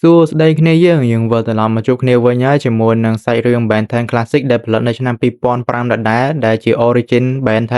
សួស្តីគ្នាយើងយើងវិលត្រឡប់មកជួបគ្នាវិញហើយជាមួយនឹងសាច់រឿង Ben 10 Classic ដែលផលិតនៅឆ្នាំ2005ដដែលដែលជា Origin Ben 10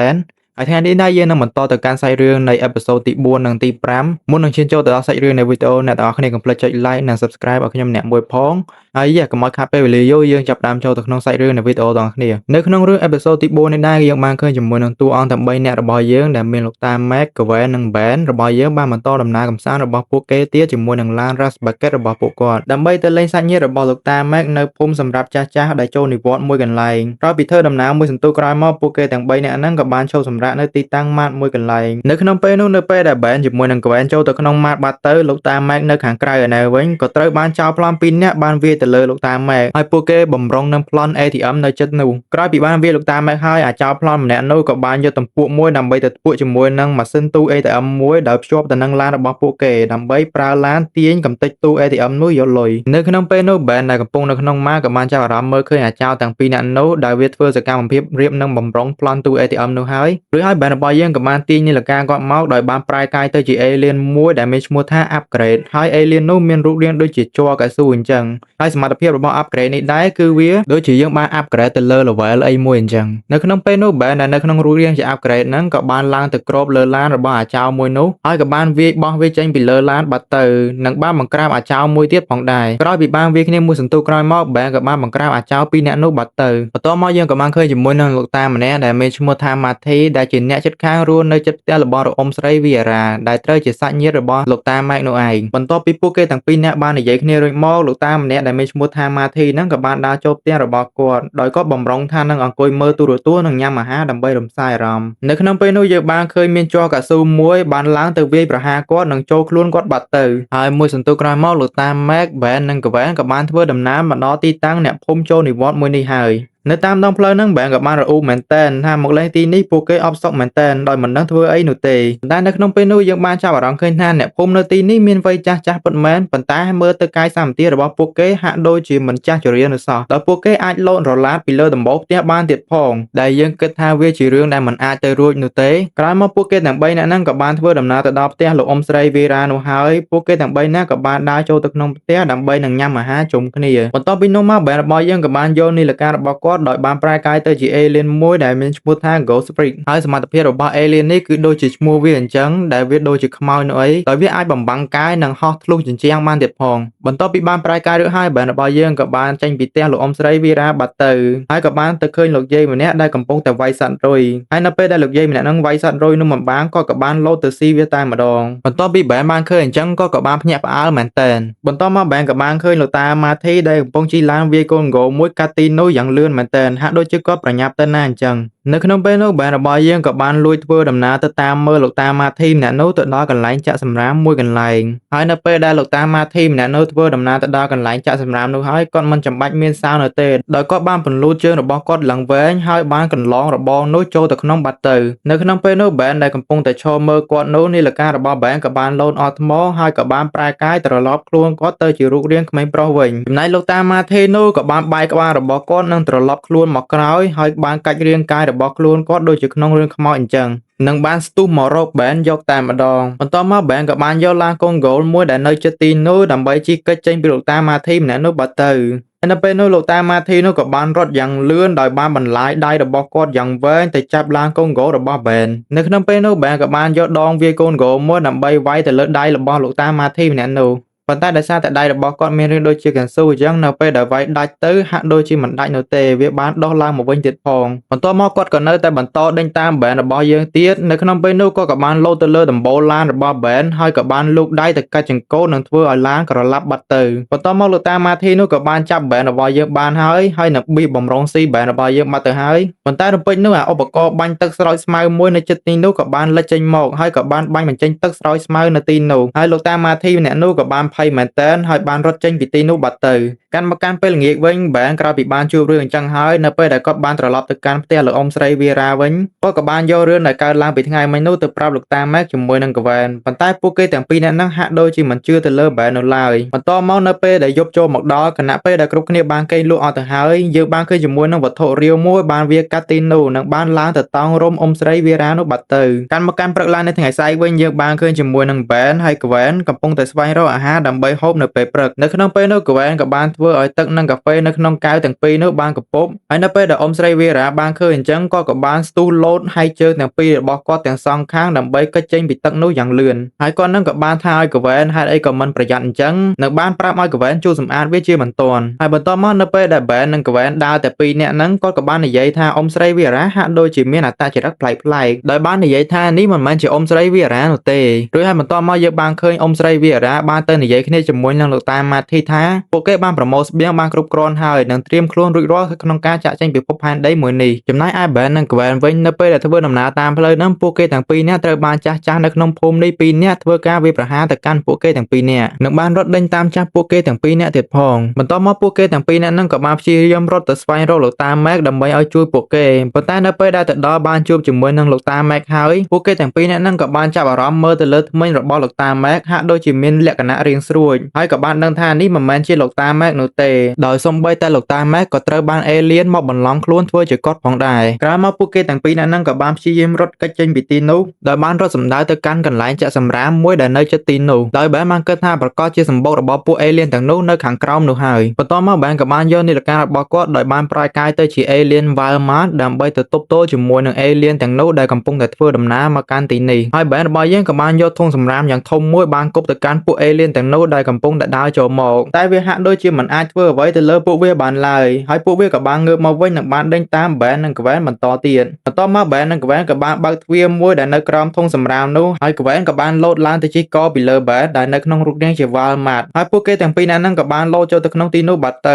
ហើយថ្ងៃនេះដែរយើងនឹងបន្តទៅកាន់សាច់រឿងនៃ episode ទី4និងទី5មុននឹងឈានចូលទៅដល់សាច់រឿងនៃវីដេអូអ្នកទាំងអស់គ្នាកុំភ្លេចចុច like និង subscribe ឲ្យខ្ញុំអ្នកមួយផងហើយយ៉ាកុំឲ្យខាតពេលវេលាយូរយើងចាប់ផ្ដើមចូលទៅក្នុងសាច់រឿងនៃវីដេអូទាំងអស់គ្នានៅក្នុងរឿង episode ទី4នេះដែរយើងបានឃើញជាមួយនឹងតួអង្គទាំង3នាក់របស់យើងដែលមានលោកតា Mac, Gwen និង Ben របស់យើងបានបន្តដំណើរកម្សាន្តរបស់ពួកគេទៀតជាមួយនឹងឡាន Rust Bucket របស់ពួកគាត់ដើម្បីទៅលេងសាច់ញាតិរបស់លោកតា Mac នៅភូមិសម្រាប់ចាស់ៗដែលចូលនិវត្តន៍មួយកន្លែងក្រោយពីធ្វើដំណើរមួយសន្ទុះក្រោយមកពួកគេទាំង3នាក់ហ្នឹងក៏បានចូលសម្រាកនៅទីតាំងម៉ាតមួយកន្លែងនៅក្នុងពេលនោះនៅពេលដែល Ben ជាមួយនឹង Gwen ចូលទៅក្នុងម៉ាតបាត់ទៅលោកតា Mac នៅខាងក្រៅឯណេះវិញក៏ត្រូវបានចោរប្លន់ពីរនាក់បានវាយទៅលើលោកតា Mac ហើយពួកគេបំរុងនឹងប្លន់ ATM នៅជិតនោះក្រោយពីបានវាយលោកតា Mac ហើយអាចោរប្លន់ម្នាក់នោះក៏បានយកទំពក់មួយដើម្បីទៅធ្ពក់ជាមួយនឹងម៉ាស៊ីនទូ ATM មួយដោយភ្ជាប់ទៅនឹងឡានរបស់ពួកគេដើម្បីប្រើឡានទាញកម្ទេចទូ ATM នោះយកលុយនៅក្នុងពេលនោះ Ben ដែលកំពុងនៅក្នុងម៉ាក៏បានចាប់អារម្មណ៍មើលឃើញអាចោរទាំងពីរនាក់នោះដែលវាធ្វើសកម្មភាពរៀបនឹងបំរុងប្លន់ទូ ATM នោះហើយរួចហើយ Ben របស់យើងក៏បានទាញនាឡិកាគាត់មកដោយបានប្រែកាយទៅជា alien មួយដែលមានឈ្មោះថា Upgrade ហើយ alien នោះមានរូបរាងដូចជាជ័រកៅស៊ូអញ្ចឹងហើយសមត្ថភាពរបស់ Upgrade នេះដែរគឺវាដូចជាយើងបាន upgrade ទៅលើ level អីមួយអញ្ចឹងនៅក្នុងពេលនោះ Ben ដែលនៅក្នុងរូបរាងជា Upgrade ហ្នឹងក៏បានឡើងទៅគ្របលើឡានរបស់អាចោរមួយនោះហើយក៏បានវាយបោះវាចេញពីលើឡានបាត់ទៅនិងបានបង្ក្រាបអាចោរមួយទៀតផងដែរក្រោយពីបានវាយគ្នាមួយសន្ទុះក្រោយមក Ben ក៏បានបង្ក្រាបអាចោរពីរនាក់នោះបាត់ទៅបន្ទាប់មកយើងក៏បានឃើញជាមួយនឹងលោកតាម្នាក់ដែលមានឈ្មោះថា Marty ដែលជាអ្នកជិតខាងរស់នៅជិតផ្ទះរបស់លោកអ៊ំស្រីវីអារ៉ាដែលត្រូវជាសាច់ញាតិរបស់លោកតា Mac នោះឯងបន្ទាប់ពីពួកគេទាំងពីរនាក់បាននិយាយគ្នារួចមកលោកតាម្នាក់ដែលមានឈ្មោះថា Marty ហ្នឹងក៏បានដើរចូលផ្ទះរបស់គាត់ដោយគាត់បំរុងថានឹងអង្គុយមើលទូរទស្សន៍និងញ៉ាំអាហារដើម្បីរំសាយអារម្មណ៍នៅក្នុងពេលនោះយើងបានឃើញមានជ័រកៅស៊ូមួយបានឡើងទៅវាយប្រហារគាត់និងចូលខ្លួនគាត់បាត់ទៅហើយមួយសន្ទុះក្រោយមកលោកតា Mac, Ben និង Gwen ក៏បានធ្វើដំណើរមកដល់ទីតាំងអ្នកភូមិចូលនិវត្តន៍មួយនេះហើយនៅតាមដងផ្លូវហ្នឹងបែនក៏បានរអ៊ូមែនតែនថាមកលេងទីនេះពួកគេអផ្សុកមែនតែនដោយមិនដឹងធ្វើអីនោះទេប៉ុន្តែនៅក្នុងពេលនោះយើងបានចាប់អារម្មណ៍ឃើញថាអ្នកភូមិនៅទីនេះមានវ័យចាស់ចាស់ពិតមែនប៉ុន្តែមើលទៅកាយសម្បទារបស់ពួកគេហាក់ដូចជាមិនចាស់ជរានោះសោះដោយពួកគេអាចលោតរឡាតពីលើដំបូលផ្ទះបានទៀតផងដែលយើងគិតថាវាជារឿងដែលមិនអាចទៅរួចនោះទេក្រោយមកពួកគេទាំង3នាក់ហ្នឹងក៏បានធ្វើដំណើរទៅដល់ផ្ទះលោកអ៊ំស្រីវីរ៉ានោះហើយពួកគេទាំង3នាក់ក៏បានដើរចូលទៅក្នុងផ្ទះដើម្បីនឹងញ៉ាំអាហារជុំគ្នាបន្ទាប់ពីនោះមកបែនរបស់យើងក៏បានយកនាឡិការបស់គាត់ដោយបានប្រែកាយទៅជា alien មួយដែលមានឈ្មោះថា Ghost Freak ហើយសមត្ថភាពរបស់ alien នេះគឺដូចជាឈ្មោះវាអញ្ចឹងដែលវាដូចជាខ្មោចនោះអីដោយវាអាចបំបាំងកាយនិងហោះធ្លុះជញ្ជាំងបានទៀតផងបន្ទាប់ពីបានប្រែកាយរួចហើយបែនរបស់យើងក៏បានចេញពីផ្ទះលោកអ៊ំស្រីវីរ៉ាបាត់ទៅហើយក៏បានទៅឃើញលោកយាយម្នាក់ដែលកំពុងតែវាយសត្វរុយហើយនៅពេលដែលលោកយាយម្នាក់ហ្នឹងវាយសត្វរុយនោះមិនបានគាត់ក៏បានលោតទៅស៊ីវាតែម្ដងបន្ទាប់ពីបែនបានឃើញអញ្ចឹងគាត់ក៏បានភ្ញាក់ផ្អើលមែនទែនបន្ទាប់មកបែនក៏បានឃើញលោកតាម៉ាធីដែលកំពុងជិះឡានវាយកូនហ្គោលមួយកាត់ទីនោះយ៉ាងលឿនមែនទែនហាក់ដូចជាគាត់ប្រញាប់ទៅណាអញ្ចឹងនៅក្នុងពេលនោះបែនរបស់យើងក៏បានលួចធ្វើដំណើរទៅតាមមើលលោកតាម៉ាធីម្នាក់នោះទៅដល់កន្លែងចាក់សំរាមមួយកន្លែងហើយនៅពេលដែលលោកតាម៉ាធីម្នាក់នោះធ្វើដំណើរទៅដល់កន្លែងចាក់សំរាមនោះហើយគាត់មិនចាំបាច់មានសោនៅទេដោយគាត់បានពន្លូតជើងរបស់គាត់ឡើងវែងហើយបានកន្លងរបងនោះចូលទៅក្នុងបាត់ទៅនៅក្នុងពេលនោះបែនដែលកំពុងតែឈរមើលគាត់នោះនាឡិការបស់បែនក៏បានលោតអស់ថ្មហើយក៏បានប្រែកាយត្រឡប់ខ្លួនគាត់ទៅជារូបរាងក្មេងប្រុសវិញចំណែកលោកតាម៉ាធីនោះក៏បានបែកក្បាលរបស់គាត់និងត្រឡប់ខ្លួនមកក្រោយហើយបានកាច់រាងកាយរបស់ខ្លួនគាត់ដូចជាក្នុងរឿងខ្មោចអញ្ចឹងនិងបានស្ទុះមករកបែនយកតែម្ដងបន្ទាប់មកបែនក៏បានយកឡានកូនហ្គោលមួយដែលនៅជិតទីនោះដើម្បីជិះគេចចេញពីលោកតាម៉ាធីម្នាក់នោះបាត់ទៅហើយនៅពេលនោះលោកតាម៉ាធីនោះក៏បានរត់យ៉ាងលឿនដោយបានបន្លាយដៃរបស់គាត់យ៉ាងវែងទៅចាប់ឡានកូនហ្គោលរបស់បែននៅក្នុងពេលនោះបែនក៏បានយកដងវាយកូនហ្គោលមួយដើម្បីវាយទៅលើដៃរបស់លោកតាម៉ាធីម្នាក់នោះប៉ុន្តែដោយសារតែដៃរបស់គាត់មានរាងដូចជាកៅស៊ូអញ្ចឹងនៅពេលដែលវាយដាច់ទៅហាក់ដូចជាមិនដាច់នោះទេវាបានដុះឡើងមកវិញទៀតផងបន្ទាប់មកគាត់ក៏នៅតែបន្តដេញតាមបែនរបស់យើងទៀតនៅក្នុងពេលនោះគាត់ក៏បានលោតទៅលើដំបូលឡានរបស់បែនហើយក៏បានលូកដៃទៅកាច់ចង្កូតនិងធ្វើឲ្យឡានក្រឡាប់បាត់ទៅបន្ទាប់មកលោកតាម៉ាធីនោះក៏បានចាប់បែនរបស់យើងបានហើយហើយនឹងបៀបបំរុងស៊ីបែនរបស់យើងបាត់ទៅហើយប៉ុន្តែរំពេចនោះអាឧបករណ៍បាញ់ទឹកស្រោចស្មៅមួយនៅជិតទីនោះក៏បានលេចចេញមកហើយក៏បានបាញ់បញ្ចេញទឹកស្រោចស្មៅនៅទីនោះហើយលោកតាម៉ាធីម្នាក់នោះក៏បានភ័យមែនទែនហើយបានរត់ចេញពីទីនោះបាត់ទៅ។ កាន់មកកាន់ពេលល្ងាចវិញបែនក្រោយពីបានជួបរឿងអញ្ចឹងហើយនៅពេលដែលគាត់បានត្រឡប់ទៅកាន់ផ្ទះលោកអ៊ំស្រីវីរ៉ាវិញគាត់ក៏បានយករឿងដែលកើតឡើងពីថ្ងៃមិញនោះទៅប្រាប់លោកតាម៉ែកជាមួយនឹងកវ៉ែនប៉ុន្តែពួកគេទាំងពីរនាក់ហ្នឹងហាក់ដូចជាមិនជឿទៅលើបែននោះឡើយបន្តមកនៅពេលដែលយប់ចូលមកដល់ខណៈពេលដែលគ្រប់គ្នាបានកេងលក់អស់ទៅហើយយើងបានឃើញជាមួយនឹងវត្ថុរាវមួយបានវាកាត់ទីនោះនិងបានឡើងទៅតោងរុំអ៊ំស្រីវីរ៉ានោះបាត់ទៅកាន់មកកាន់ព្រឹកឡើងនៅថ្ងៃស្អែកវិញយើងបានឃើញជាមួយនឹងបែនហើយកវ៉ែនកំពុងតែស្វែងរកអាហារដើម្បីហូបនៅពេលព្រឹកនៅក្នុងពេលនោះកវ៉ែនក៏បានធ្វើឲ្យទឹកនិងកាហ្វេនៅក្នុងកែវទាំងពីរនោះបានកំពប់ហើយនៅពេលដែលអ៊ំស្រីវីរ៉ាបានឃើញអញ្ចឹងគាត់ក៏បានស្ទុះលោតហើយជើងទាំងពីររបស់គាត់ទាំងសងខាងដើម្បីគេចចេញពីទឹកនោះយ៉ាងលឿនហើយគាត់នឹងក៏បានថាឲ្យកវ៉ែនហេតុអីក៏មិនប្រយ័ត្នអញ្ចឹងនិងបានប្រាប់ឲ្យកវ៉ែនជួយសម្អាតវាជាបន្ទាន់ហើយបន្ទាប់មកនៅពេលដែលបែននិងកវ៉ែនដើរតែពីរនាក់ហ្នឹងគាត់ក៏បាននិយាយថាអ៊ំស្រីវីរ៉ាហាក់ដូចជាមានអត្តចរិតប្លែកៗដោយបាននិយាយថានេះមិនមែនជាអ៊ំស្រីវីរ៉ានោះទេរួចហើយបន្ទាប់មកយើងបានឃើញអ៊ំស្រីវីរ៉ាបានទៅនិយាយគ្នាជាមួយនឹងលោកតាម៉ាធីថាពួកគេបានប្រមូលស្បៀងបានគ្រប់គ្រាន់ហើយនិងត្រៀមខ្លួនរួចរាល់ក្នុងការចាក់ចេញពីភពផែនដីមួយនេះចំណែកឯបែននិងកវ៉ែនវិញនៅពេលដែលធ្វើដំណើរតាមផ្លូវហ្នឹងពួកគេទាំងពីរនាក់ត្រូវបានចាស់ចាស់នៅក្នុងភូមិនេះពីរនាក់ធ្វើការវាយប្រហារទៅកាន់ពួកគេទាំងពីរនាក់និងបានរត់ដេញតាមចាស់ពួកគេទាំងពីរនាក់ទៀតផងបន្ទាប់មកពួកគេទាំងពីរនាក់ហ្នឹងក៏បានព្យាយាមរត់ទៅស្វែងរកលោកតាម៉ែកដើម្បីឲ្យជួយពួកគេប៉ុន្តែនៅពេលដែលទៅដល់បានជួបជាមួយនឹងលោកតាម៉ែកហើយពួកគេទាំងពីរនាក់ហ្នឹងក៏បានចាប់អារម្មណ៍មើលទៅលើធ្មេញរបស់លោកតាម៉ែកហាក់ដូចជាមានលក្ខណៈរាងស្រួចហើយក៏បានដឹងថានេះមិនមែនជាលោកតាម៉ែកនោះទេដោយសូម្បីតែលោកតាម៉ែកក៏ត្រូវបានអេលៀនមកបន្លំខ្លួនធ្វើជាគាត់ផងដែរក្រោយមកពួកគេទាំងពីរនាក់ហ្នឹងក៏បានព្យាយាមរត់គេចចេញពីទីនោះដោយបានរត់សម្ដៅទៅកាន់កន្លែងចាក់សម្រាមមួយដែលនៅជិតទីនោះដោយបែនបានគិតថាប្រកាសជាសម្បុករបស់ពួកអេលៀនទាំងនោះនៅខាងក្រោមនោះហើយបន្ទាប់មកបែនក៏បានយកនាឡិការបស់គាត់ដោយបានប្រែកាយទៅជា Alien Walmart ដើម្បីទៅទប់ទល់ជាមួយនឹង Alien ទាំងនោះដែលកំពុងតែធ្វើដំណើរមកកាន់ទីនេះហើយបែនរបស់យើងក៏បានយកធុងសម្រាមយ៉ាងធំមួយបានគប់ទៅកាន់ពួក Alien ទាំងនោះដែលកំពុងតែដើរចូលមកតែវាហាក់ដូចជាមិនអាចធ្វើអ្វីទៅលើពួកវាបានឡើយហើយពួកវាក៏បានងើបមកវិញនិងបានដេញតាមបែននិងកវ៉ែនបន្តទៀតបន្ទាប់មកបែននិងកវ៉ែនក៏បានបើកទ្វារមួយដែលនៅក្រោមធុងសម្រាមនោះហើយកវ៉ែនក៏បានលោតឡើងទៅជិះកពីលើបែនដែលនៅក្នុងរូបរាងជា Walmart ហើយពួកគេទាំងពីរនាក់ហ្នឹងក៏បានលោតចូលទៅក្នុងទីនោះបាត់ទ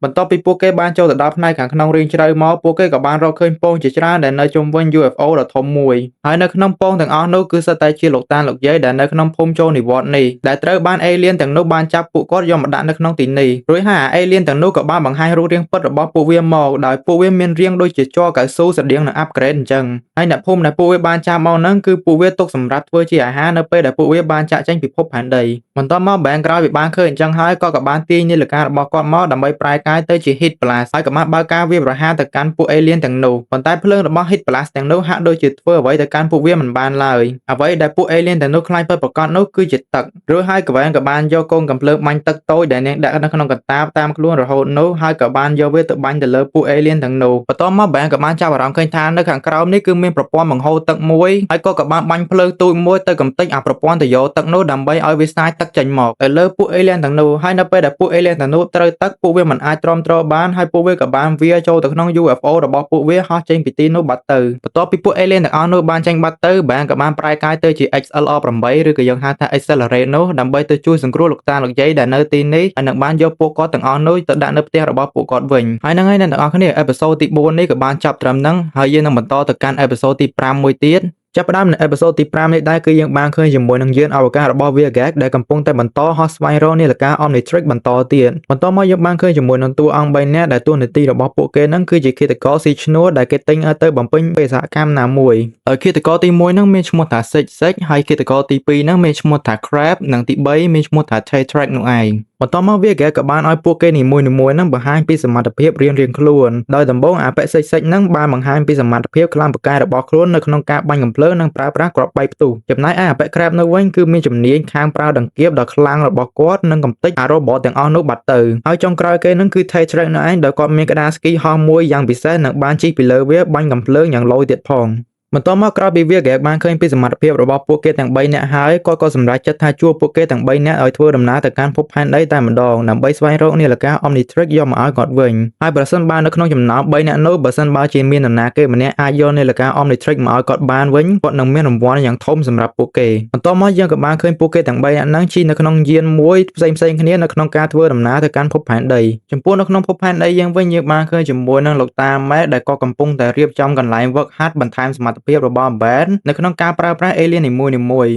ៅបន្ទាប់ពីពួកគេបានចូលទៅដល់ផ្នែកខាងក្នុងរាងជ្រៅមកពួកគេក៏បានរកឃើញពងជាច្រើនដែលនៅជុំវិញ UFO ដ៏ធំមួយហើយនៅក្នុងពងទាំងអស់នោះគឺសុទ្ធតែជាលោកតាលោកយាយដែលនៅក្នុងភូមិចូលនិវត្តន៍នេះដែលត្រូវបាន Alien ទាំងនោះបានចាប់ពួកគាត់យកមកដាក់នៅក្នុងទីនេះរួចហើយអា Alien ទាំងនោះក៏បានបង្ហាញរូបរាងពិតរបស់ពួកវាមកដោយពួកវាមានរាងដូចជាជ័រកៅស៊ូស្រដៀងនឹង upgrade អញ្ចឹងហើយអ្នកភូមិដែលពួកវាបានចាប់មកហ្នឹងគឺពួកវាទុកសម្រាប់ធ្វើជាអាហារនៅពេលដែលពួកវាបានចាក់ចេញពីភពផែនដីបន្ទាប់មកបែនក្រោយពីបានឃើញអញ្ចឹងហើយក៏ក៏បានទាញនាឡិការបស់គាត់មកដើម្បីប្រែកាយទៅជា Heat Blast ហើយក៏បានបើកការវាយប្រហារទៅកាន់ពួក Alien ទាំងនោះប៉ុន្តែភ្លើងរបស់ Heat Blast ទាំងនោះហាក់ដូចជាធ្វើអ្វីទៅកាន់ពួកវាមិនបានឡើយអ្វីដែលពួក Alien ទាំងនោះខ្លាចពិតប្រាកដនោះគឺជាទឹករួចហើយកវ៉ែនក៏បានយកកូនកាំភ្លើងបាញ់ទឹកតូចដែលនាងដាក់នៅក្នុងកតាបតាមខ្លួនរហូតនោះហើយក៏បានយកវាទៅបាញ់ទៅលើពួក Alien ទាំងនោះបន្ទាប់មកបែនក៏បានចាប់អារម្មណ៍ឃើញថានៅខាងក្រោមនេះគឺមានប្រព័ន្ធបង្ហូរទឹកមួយហើយក៏ក៏បានបាញ់ភ្លើងទូចមួយទៅកំទេចអាប្រព័ន្ធទៅយកទឹកនោះដើម្បីឲ្យវាសាយទឹកចេញមកទៅលើពួក Alien ទាំងនោះហើយនៅពេលដែលពួក Alien ទាំងនោះត្រូវទឹកពួកវាមិនអាចទ្រាំទ្របានហើយពួកវាក៏បានវាចូលទៅក្នុង UFO របស់ពួកវាហោះចេញពីទីនោះបាត់ទៅបន្ទាប់ពីពួក Alien ទាំងអស់នោះបានចេញបាត់ទៅបែនក៏បានប្រែកាយទៅជា XLR8 ឬក៏យើងហៅថា Accelerate នោះដើម្បីទៅជួយសង្គ្រោះលោកតាលោកយាយដែលនៅទីនេះហើយនឹងបានយកពួកគាត់ទាំងអស់នោះទៅដាក់នៅផ្ទះរបស់ពួកគាត់វិញហើយហ្នឹងហើយអ្នកទាំងអស់គ្នាepisode ទី4នេះក៏បានចប់ត្រឹមហ្នឹងហើយយើងនឹងបន្តទៅកាន់episode ទី5មួយទៀតចាប់ផ្ដើមនៅepisode ទី5នេះដែរគឺយើងបានឃើញជាមួយនឹងយានអវកាសរបស់ Vilgax ដែលកំពុងតែបន្តហោះស្វែងរកនាឡិកា Omnitrix បន្តទៀតបន្តមកយើងបានឃើញជាមួយនឹងតួអង្គ3នាក់ដែលតួនាទីរបស់ពួកគេហ្នឹងគឺជាឃាតករស៊ីឈ្នួលដែលគេទិញឲ្យទៅបំពេញបេសកកម្មណាមួយដោយឃាតករទី1ហ្នឹងមានឈ្មោះថា Six Six ហើយឃាតករទី2ហ្នឹងមានឈ្មោះថា Crab និងទី3មានឈ្មោះថា Tetrax នោះឯងបន្ទាប់មក Vilgax ក៏បានឲ្យពួកគេនីមួយៗហ្នឹងបង្ហាញពីសមត្ថភាពរៀងៗខ្លួនដោយដំបូងអាប៉ិសិចសិចហ្នឹងបានបង្ហាញពីសមត្ថភាពខ្លាំងពូកែរបស់ខ្លួននៅក្នុងការបាញ់កាំភ្លើងនិងប្រើប្រាស់គ្រាប់បែកផ្ទុះចំណែកឯអាប៉ិ Crab នៅវិញគឺមានជំនាញខាងប្រើដង្កៀបដ៏ខ្លាំងរបស់គាត់និងកំទេចអា robot ទាំងអស់នោះបាត់ទៅហើយចុងក្រោយគេហ្នឹងគឺ Tetrax នោះឯងដោយគាត់មានក្តារស្គីហោះមួយយ៉ាងពិសេសនិងបានជិះពីលើវាបាញ់កាំភ្លើងយ៉ាងឡូយទៀតផងបន្ទាប់មកក្រោយពី Vilgax បានឃើញពីសមត្ថភាពរបស់ពួកគេទាំង3នាក់ហើយគាត់ក៏សម្រេចចិត្តថាជួលពួកគេទាំង3នាក់ឲ្យធ្វើដំណើរទៅកាន់ភពផែនដីតែម្ដងដើម្បីស្វែងរកនាឡិកា Omnitrix យកមកឲ្យគាត់វិញហើយប្រសិនបើនៅក្នុងចំណោម3នាក់នោះបើសិនបើជាមាននរណាគេម្នាក់អាចយកនាឡិកា Omnitrix មកឲ្យគាត់បានវិញគាត់នឹងមានរង្វាន់យ៉ាងធំសម្រាប់ពួកគេបន្ទាប់មកយើងក៏បានឃើញពួកគេទាំង3នាក់ហ្នឹងជិះនៅក្នុងយានមួយផ្សេងៗគ្នានៅក្នុងការធ្វើដំណើរទៅកាន់ភពផែនដីចំពោះនៅក្នុងភពផែនដីយើងវិញយើងបានឃើញជាមួយនឹងលោកតាម៉ែដែលក៏កំពុងតែរៀបចំកន្លែងវឹកហាត់បន្ថែមសមត្ថ ត្ថភាពរបស់ Ben នៅក្នុងការប្រើប្រាស់ alien នីមួយៗ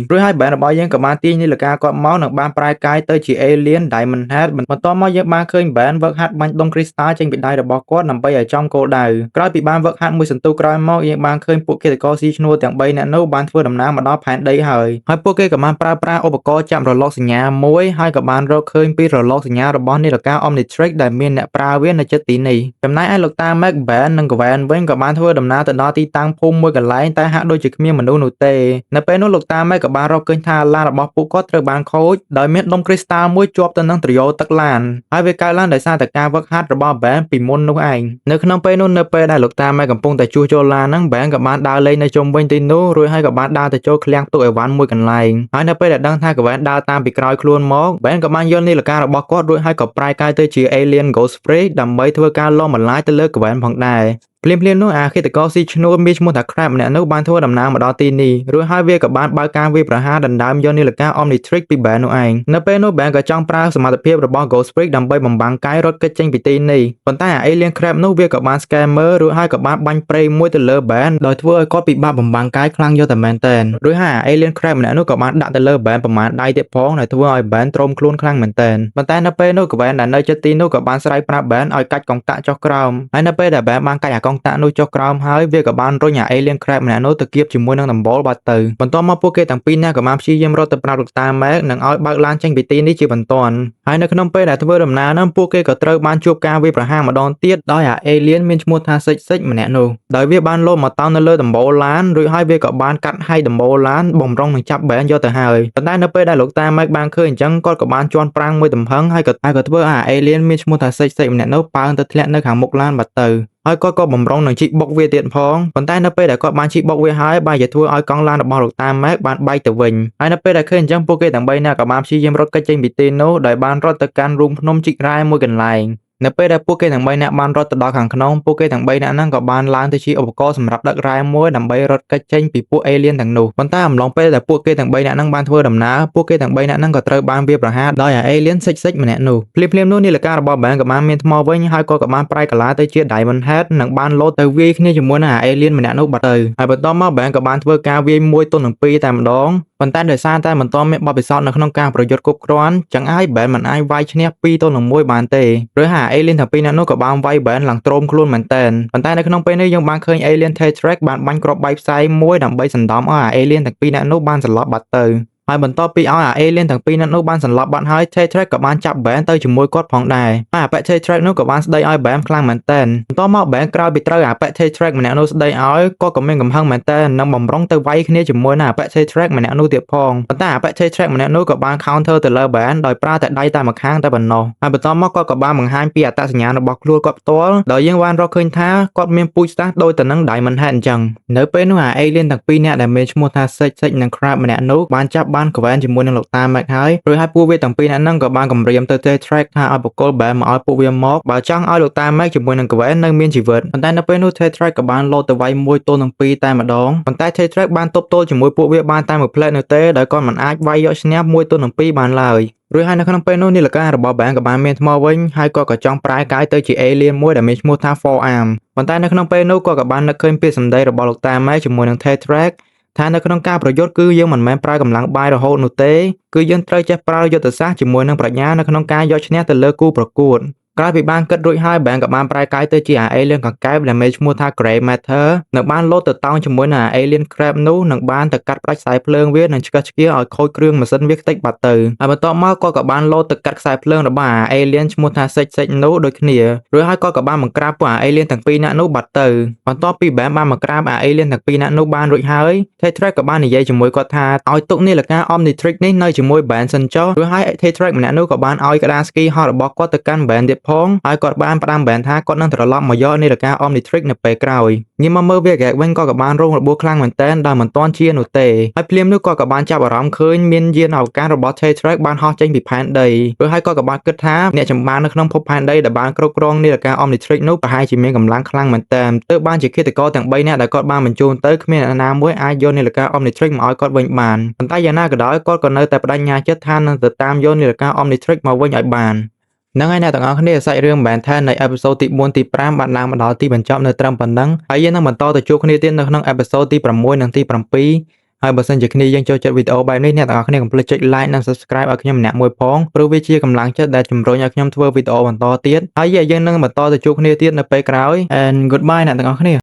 រួចហើយ Ben របស់យើងក៏បានទាញនាឡិកាគាត់មកនិងបានប្រែកាយទៅជា alien Diamond Head។ បន្ទាប់មកយើងបានឃើញ Ben វឹកហាត់បាញ់ដុំគ្រីស្តាល់ចេញពីដៃរបស់គាត់ដើម្បីឲ្យចំគោលដៅក្រោយពីបានវឹកហាត់មួយសន្ទុះក្រោយមកយើងបានឃើញពួកឃាតករស៊ីឈ្នួលទាំង3នាក់នោះបានធ្វើដំណើរមកដល់ផែនដីហើយហើយពួកគេក៏បានប្រើប្រាស់ឧបករណ៍ចាប់រលកសញ្ញាមួយហើយក៏បានរកឃើញពីរលកសញ្ញារបស់នាឡិកា Omnitrix ដែលមានអ្នកប្រើវានៅជិតទីនេះចំណែកឯលោកតា Mac Ben និង Gwen វិញក៏បានធ្វើដំណើរទៅដល់ទីតាំងភូមិមួយកន្លែងតែហាក់ដូចជាគ្មានមនុស្សនោះទេនៅពេលនោះលោកតា Mac ក៏បានរកឃើញថាឡានរបស់ពួកគាត់ត្រូវបានខូចដោយមានដុំគ្រីស្តាល់មួយជាប់ទៅនឹងត្រយោទឹកឡានហើយវាកើតឡើងដោយសារតែការវឹកហាត់របស់ Ben ពីមុននោះឯងនៅក្នុងពេលនោះនៅពេលដែលលោកតា Mac កំពុងតែជួសជុលឡានហ្នឹង Ben ក៏បានដើរលេងនៅជុំវិញទីនោះរួចហើយក៏បានដើរទៅចូលឃ្លាំងផ្ទុកអីវ៉ាន់មួយកន្លែងហើយនៅពេលដែលដឹងថា Gwen ដើរតាមពីក្រោយខ្លួនមក Ben ក៏បានយកនាឡិការបស់គាត់រួចហើយក៏ប្រែកាយទៅជា Alien Ghost Freak ដើម្បីធ្វើការលងបន្លាយទៅលើ Gwen ផងដែរ។ ភ្លាមៗនោះអាឃាតករស៊ីឈ្នួលមានឈ្មោះថា Crab ម្នាក់នោះបានធ្វើដំណើរមកដល់ទីនេះរួចហើយវាក៏បានបើកការវាយប្រហារដណ្ដើមយកនាឡិកា Omnitrix ពី Ben នោះឯងនៅពេលនោះ Ben ក៏ចង់ប្រើសមត្ថភាពរបស់ Ghost Freak ដើម្បីបំបាំងកាយរត់គេចចេញពីទីនេះប៉ុន្តែអា Alien Crab នោះវាក៏បាន scan មើលរួចហើយក៏បានបាញ់ប្រេងមួយទៅលើ Ben ដោយធ្វើឲ្យគាត់ពិបាកបំបាំងកាយខ្លាំងយកតែមែនទែនរួចហើយអា Alien Crab ម្នាក់នោះក៏បានដាក់ទៅលើ Ben ប្រមាណដៃទៀតផងដែលធ្វើឲ្យ Ben ទ្រោមខ្លួនខ្លាំងមែនទែនប៉ុន្តែនៅពេលនោះ Gwen ដែលនៅជិតទីនោះក៏បានស្រែកប្រាប់ Ben ឲ្យកាច់កុងតាក់ចុះក្រោមហើយនៅពេលដែល Ben បានកាច់អាកុងតាក់នោះចុះក្រោមហើយវាក៏បានរុញអា Alien Crab ម្នាក់នោះទៅគៀបជាមួយនឹងដំបូលបាត់ទៅបន្ទាប់មកពួកគេទាំងពីរនាក់ក៏បានព្យាយាមរត់ទៅប្រាប់លោកតា Mac និងឲ្យបើកឡានចេញពីទីនេះជាបន្ទាន់ហើយនៅក្នុងពេលដែលធ្វើដំណើរនោះពួកគេក៏ត្រូវបានជួបការវាយប្រហារម្ដងទៀតដោយអា Alien មានឈ្មោះថា Six Six ម្នាក់នោះដោយវាបានលោតមកតោងនៅលើដំបូលឡានរួចហើយវាក៏បានកាត់ហែកដំបូលឡានបំរុងនឹងចាប់ Ben យកទៅហើយប៉ុន្តែនៅពេលដែលលោកតា Mac បានឃើញអញ្ចឹងគាត់ក៏បានជន់ប្រាំងមួយទំហឹងហើយក៏ហើយក៏ធ្វើឲ្យអា Alien មានឈ្មោះថា Six Six ម្នាក់នោះប៉ើងទៅធ្លាក់នៅខាងមុខឡានបាត់ទៅហើយគាត់ក៏បំរុងនឹងជីកបុកវាទៀតផងប៉ុន្តែនៅពេលដែលគាត់បានជីកបុកវាហើយបែរជាធ្វើឲ្យកង់ឡានរបស់លោកតា Mac បានបែកទៅវិញហើយនៅពេលដែលឃើញអញ្ចឹងពួកគេទាំងបីនាក់ក៏បានព្យាយាមរត់គេចចេញពីទីនោះដោយបានរត់ទៅកាន់រូងភ្នំជីករ៉ែមួយកន្លែងនៅពេលដែលពួកគេទាំងបីនាក់បានរត់ទៅដល់ខាងក្នុងពួកគេទាំងបីនាក់ហ្នឹងក៏បានឡើងទៅជាឧបករណ៍សម្រាប់ដឹករ៉ែមួយដើម្បីរត់គេចចេញពីពួក alien ទាំងនោះប៉ុន្តែអំឡុងពេលដែលពួកគេទាំងបីនាក់ហ្នឹងបានធ្វើដំណើរពួកគេទាំងបីនាក់ហ្នឹងក៏ត្រូវបានវាយប្រហារដោយអា alien Six Six ម្នាក់នោះភ្លាមៗនោះនាឡិការបស់ Ben ក៏បានមានថ្មវិញហើយក៏បានប្រែកាឡាទៅជា Diamond Head និងបានលោតទៅវាយគ្នាជាមួយនឹងអា alien ម្នាក់នោះបាត់ទៅហើយបន្ទាប់មក Ben ក៏បានធ្វើការវាយមួយទល់នឹងពីរតែម្ដងប៉ុន្តែដោយសារតែមិនទាន់មានបទពិសោធន៍នៅក្នុងការប្រយុទ្ធគ្រប់គ្រាន់ចឹងហើយ Ben មិនអាចវាយឈ្នះ2ទល់នឹង1បានទេឬហើយ alien ទាំងពីរនាក់នោះក៏បានវាយ Ben ឡើងទ្រោមខ្លួនមែនទែនប៉ុន្តែនៅក្នុងពេលនេះយើងបានឃើញ alien T-Rex បានបាញ់គ្រាប់បែកផ្សែងមួយដើម្បីសណ្ដំឲ្យអា alien ទាំងពីរនាក់នោះបានសន្លប់បាត់ទៅហើយបន្ទាប់ពីឲ្យអា alien ទាំងពីរនាក់នោះបានសន្លប់បាត់ហើយ T-Rex ក៏បានចាប់ Ben ទៅជាមួយគាត់ផងដែរហើយអាប៉ែ T-Rex នោះក៏បានស្ដីឲ្យ Ben ខ្លាំងមែនទែនបន្ទាប់មក Ben ក្រោយពីត្រូវអាប៉ែ T-Rex ម្នាក់នោះស្ដីឲ្យគាត់ក៏មានកំហឹងមែនទែននិងបំរុងទៅវាយគ្នាជាមួយនឹងអាប៉ែ T-Rex ម្នាក់នោះទៀតផងប៉ុន្តែអាប៉ែ T-Rex ម្នាក់នោះក៏បាន counter ទៅលើ Ben ដោយប្រើតែដៃតែម្ខាងតែប៉ុណ្ណោះហើយបន្ទាប់មកគាត់ក៏បានបង្ហាញពីអត្តសញ្ញាណរបស់ខ្លួនគាត់ផ្ទាល់ដោយយើងបានរកឃើញថាគាត់មានពូជសាសន៍ដូចទៅនឹង Diamond Head អញ្ចឹងនៅពេលនោះអា alien ទាំងពីរនាក់ដែលមានឈ្មោះថា Six Six និង Crab ម្នាក់នោះបានចាប់បាន Gwen ជាមួយនឹងលោកតា Mac ហើយរួចហើយពួកវាទាំងពីរនាក់ហ្នឹងក៏បានគំរាមទៅ T-Rex ថាឲ្យបកគល Ben មកឲ្យពួកវាមកបើចង់ឲ្យលោកតា Mac ជាមួយនឹង Gwen នៅមានជីវិតប៉ុន្តែនៅពេលនោះ T-Rex ក៏បានលោតទៅវាយមួយទល់នឹងពីរតែម្ដងប៉ុន្តែ T-Rex បានទប់ទល់ជាមួយពួកវាបានតែមួយភ្លែតនោះទេដោយគាត់មិនអាចវាយយកឈ្នះមួយទល់នឹងពីរបានឡើយរួចហើយនៅក្នុងពេលនោះនាឡិការបស់ Ben ក៏បានមានថ្មវិញហើយគាត់ក៏ចង់ប្រែកាយទៅជា alien មួយដែលមានឈ្មោះថា Four Arm ប៉ុន្តែនៅក្នុងពេលនោះគាត់ក៏បាននឹកឃើញពាក្យសម្ដីរបស់លោកតា Mac ជាមួយនឹង T-Rex ថានៅក្នុងការប្រយុទ្ធគឺយើងមិនមែនប្រើកម្លាំងបាយរហូតនោះទេគឺយើងត្រូវចេះប្រើយុទ្ធសាស្ត្រជាមួយនឹងប្រាជ្ញានៅក្នុងការយកឈ្នះទៅលើគូប្រកួតក្រោយពីបានគិតរួចហើយ Ben ក៏បានប្រែកាយទៅជាអា alien កង្កែបដែលមានឈ្មោះថា Grey Matter និងបានលោតទៅតោងជាមួយនឹងអា alien crab នោះនិងបានទៅកាត់ផ្ដាច់ខ្សែភ្លើងវានិងឆ្កឹះឆ្កៀលឲ្យខូចគ្រឿងម៉ាស៊ីនវាខ្ទេចបាត់ទៅហើយបន្ទាប់មកគាត់ក៏បានលោតទៅកាត់ខ្សែភ្លើងរបស់អា alien ឈ្មោះថា Six Six នោះដូចគ្នារួចហើយគាត់ក៏បានបង្ក្រាបពួកអា alien ទាំងពីរនាក់នោះបាត់ទៅបន្ទាប់ពី Ben បានបង្ក្រាបអា alien ទាំងពីរនាក់នោះបានរួចហើយ T-Rex ក៏បាននិយាយជាមួយគាត់ថាឲ្យទុកនាឡិកា Omnitrix នេះនៅជាមួយ Ben សិនចុះរួចហើយ T-Rex ម្នាក់នោះក៏បានឲ្យក្តារស្គីហោះរបស់គាត់ទៅកាន់ Ben ទៀតផងហើយគាត់បានផ្ដាំ Ben ថាគាត់នឹងត្រឡប់មកយកនាឡិកា Omnitrix នៅពេលក្រោយងាកមកមើល Vilgax វិញក៏បានរងរបួសខ្លាំងមែនទែនដោយមិនទាន់ជានោះទេហើយភ្លាមនោះគាត់ក៏បានចាប់អារម្មណ៍ឃើញមានយានអវកាសរបស់ T-Rex បានហោះចេញពីផែនដីរួចហើយគាត់ក៏បានគិតថាអ្នកចម្បាំងនៅក្នុងភពផែនដីដែលបានគ្រប់គ្រងនាឡិកា Omnitrix នោះប្រហែលជាមានកម្លាំងខ្លាំងមែនទែនទើបបានជាឃាតករទាំង3នាក់ដែលគាត់បានបញ្ជូនទៅគ្មានអ្នកណាមួយអាចយកនាឡិកា Omnitrix មកឲ្យគាត់វិញបានប៉ុន្តែយ៉ាងណាក៏ដោយគាត់ក៏នៅតែប្តេជ្ញាចិត្តថានឹងទៅតាមយកនាឡិកា Omnitrix មកវិញឲ្យបាន។ ហ្នឹងហើយអ្នកទាំងអស់គ្នាសាច់រឿង Ben 10នៃ episode ទី4ទី5បានឡើងមកដល់ទីបញ្ចប់នៅត្រឹមប៉ុណ្ណឹងហើយយើងនឹងបន្តទៅជួបគ្នាទៀតនៅក្នុង episode ទី6និងទី7ហើយបើសិនជាគ្នាយើងចូលចិត្តវីដេអូបែបនេះអ្នកទាំងអស់គ្នាកុំភ្លេចចុច like និង subscribe ឲ្យខ្ញុំម្នាក់មួយផងព្រោះវាជាកម្លាំងចិត្តដែលជំរុញឲ្យខ្ញុំធ្វើវីដេអូបន្តទៀតហើយយើងនឹងបន្តទៅជួបគ្នាទៀតនៅពេលក្រោយ and goodbye អ្នកទាំងអស់គ្នា។